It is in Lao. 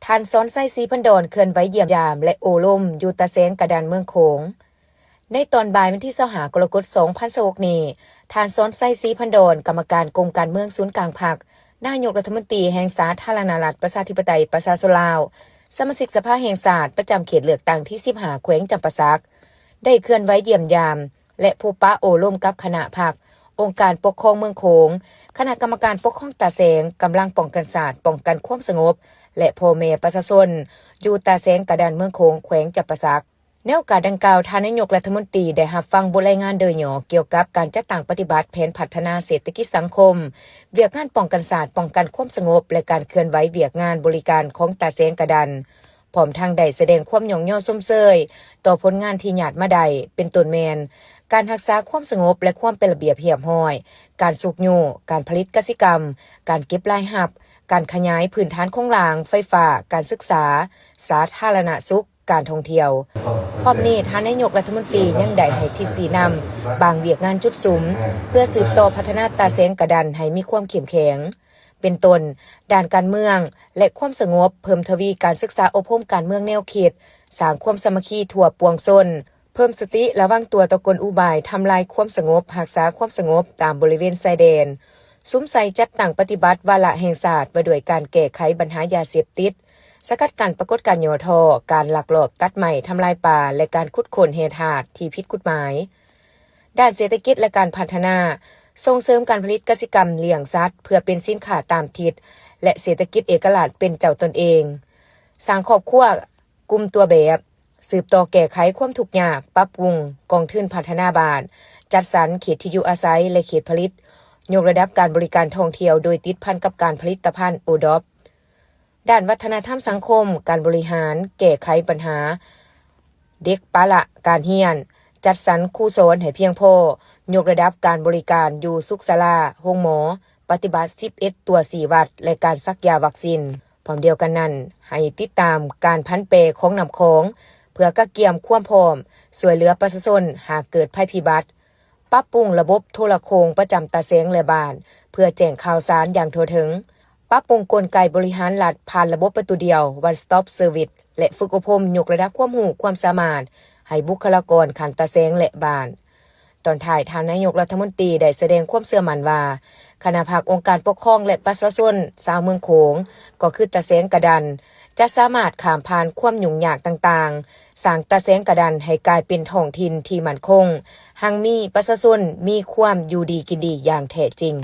ທ່ານ ສອນໄຊ ສີພັນດອນ ເຄື່ອນໄຫວຢ້ຽມຢາມ ແລະ ໂອ້ລົມຢູ່ຕາແສງກະດັນເມືອງໂຂງ. ໃນຕອນບ່າຍວັນທີຊາວຫ້າ ກໍລະກົດ ສອງພັນຊາວຫົກນີ້, ທ່ານ ສອນໄຊ ສີພັນດອນ ກຳມະການກົມການເມືອງສູນກາງພັກ, ນາຍົກລັດຖະມົນຕີແຫ່ງສາທາລະນະລັດປະຊາທິປະໄຕປະຊາຊົນລາວ, ສະມາຊິກສະພາແຫ່ງຊາດປະຈຳເຂດເລືອກຕັ້ງທີສິບຫ້າ ແຂວງຈຳປາສັກ ໄດ້ເຄື່ອນໄຫວຢ້ຽມຢາມ ແລະ ພົບປະໂອ້ລົມກັບຄະນະພັກ, ອົງການປົກຄອງເມືອງໂຂງ, ຄະນະກຳມະການປົກຄອງຕາແສງ, ກຳລັງປ້ອງກັນຊາດ, ປ້ອງກັນຄວາມສະຫງົບ ແລະ ພໍ່ແມ່ປະຊາຊົນ ຢູ່ຕາແສງກະດັນເມືອງໂຂງ ແຂວງຈຳປາສັກ. ໃນໂອກາດດັ່ງກ່າວ, ທ່ານນາຍົກລັດຖະມົນຕີໄດ້ຮັບຟັງບົດລາຍງານໂດຍຫຍໍ້ກ່ຽວກັບການຈັດຕັ້ງປະຕິບັດແຜນພັດທະນາເສດຖະກິດສັງຄົມ, ວຽກງານປ້ອງກັນຊາດ, ປ້ອງກັນຄວາມສະຫງົບ ແລະ ການເຄື່ອນໄຫວວຽກງານບໍລິການຂອງຕາແສງກະດັນ, ພ້ອມທັງໄດ້ສະແດງຄວາມຍ້ອງຍໍຊົມເຊີຍຕໍ່ຜົນງານທີ່ຍາດມາໄດ້, ເປັນຕົ້ນແມ່ນ ການຮັກສາຄວາມສະຫງົບ ແລະ ຄວາມເປັນລະບຽບຮຽບຮ້ອຍ, ການຊຸກຍູ້, ການຜະລິດກະສິກຳ, ການເກັບລາຍຮັບ, ການຂະຫຍາຍພື້ນຖານໂຄງລ່າງ, ໄຟຟ້າ, ການສຶກສາ, ສາທາລະນະສຸກ, ການທ່ອງທ່ຽວ. ພ້ອມນີ້, ທ່ານນາຍົກລັດຖະມົນຕີຍັງໄດ້ໃຫ້ທິດຊີ້ນຳບາງວຽກງານຈຸດສຸມ ເພື່ອສືບຕໍ່ພັດທະນາຕາແສງກະດັນໃຫ້ມີຄວາມເຂັ້ມແຂງ, ເປັນຕົ້ນ ດ້ານການເມືອງ ແລະ ຄວາມສະຫງົບ, ເພີ່ມທະວີການສຶກສາອົບຮົມການເມືອງແນວຄິດ, ສ້າງຄວາມສາມັກຄີທົ່ວປວງຊົນ, ເພີ່ມສະຕິລະວັງຕົວຕໍ່ກົນອຸບາຍທຳລາຍຄວາມສະຫງົບ, ຮັກສາຄວາມສະຫງົບຕາມບໍລິເວນຊາຍແດນ, ສຸມໃສ່ຈັດຕັ້ງປະຕິບັດວາລະແຫ່ງຊາດວ່າດ້ວຍການແກ້ໄຂບັນຫາຢາເສບຕິດ, ສະກັດກັ້ນປາກົດການຫຍໍ້ທໍ້, ການລັກລອບຕັດໄມ້ທຳລາຍປ່າ ແລະ ການຂຸດຄົ້ນແຮ່ທາດທີ່ຜິດກົດໝາຍ. ດ້ານເສດຖະກິດ ແລະ ການພັດທະນາ, ສົ່ງເສີມການຜະລິດກະສິກຳ, ລ້ຽງສັດເພື່ອເປັນສິນຄ້າຕາມທິດ ແລະ ເສດຖະກິດເອກະລາດເປັນເຈົ້າຕົນເອງ, ສ້າງຄອບຄົວກຸ່ມຕົວແບບ, ສືບຕໍ່ແກ້ໄຂຄວາມທຸກຍາກ, ປັບປຸງກອງທຶນພັດທະນາບ້ານ, ຈັດສັນເຂດທີ່ຢູ່ອາໄສ ແລະ ເຂດຜະລິດ, ຍົກລະດັບການບໍລິການທ່ອງທ່ຽວໂດຍຕິດພັນກັບການຜະລິດຕະພັນໂອດອບ. ດ້ານວັດທະນະທຳສັງຄົມ, ການບໍລິຫານ, ແກ້ໄຂບັນຫາເດັກປະລະການຮຽນ, ຈັດສັນຄູສອນໃຫ້ພຽງພໍ, ຍົກລະດັບການບໍລິການຢູ່ສຸກສາລາ, ໂຮງໝໍ, ປະຕິບັດສິບເອັດຕົວຊີ້ວັດ ແລະ ການສັກຢາວັກຊີນ. ພ້ອມດຽວກັນນັ້ນ, ໃຫ້ຕິດຕາມການຜັນແປຂອງນ້ຳຂອງ ເພື່ອກະກຽມຄວາມພ້ອມຊ່ວຍເຫຼືອປະຊາຊົນຫາກເກີດໄພພິບັດ, ປັບປຸງລະບົບໂທລະໂຄ່ງປະຈຳຕາແສງ ແລະ ບ້ານ ເພື່ອແຈ້ງຂ່າວສານຢ່າງທົ່ວເຖິງ, ປັບປຸງກົນໄກບໍລິຫານລັດຜ່ານລະບົບປະຕູດຽວ One Stop Service ແລະ ຝຶກອົບຮົມຍົກລະດັບຄວາມຮູ້ຄວາມສາມາດໃຫ້ບຸກຄະລາກອນຂັ້ນຕາແສງ ແລະ ບ້ານ. ຕອນທ້າຍ, ທ່ານນາຍົກລັດຖະມົນຕີໄດ້ສະແດງຄວາມເຊື່ອໝັ້ນວ່າ ຄະນະພັກອົງການປົກຄອງ ແລະ ປະຊາຊົນຊາວເມືອງໂຂງ, ກໍຄືຕາແສງກະດັນ, ຈະສາມາດຂ້າມຜ່ານຄວາມຫຍຸ້ງຍາກຕ່າງໆ, ສ້າງຕາແສງກະດັນໃຫ້ກາຍເປັນທ້ອງຖິ່ນທີ່ໝັ້ນຄົງ, ຮັ່ງມີ, ປະຊາຊົນມີຄວາມຢູ່ດີກິນດີຢ່າງແທ້ຈິງ.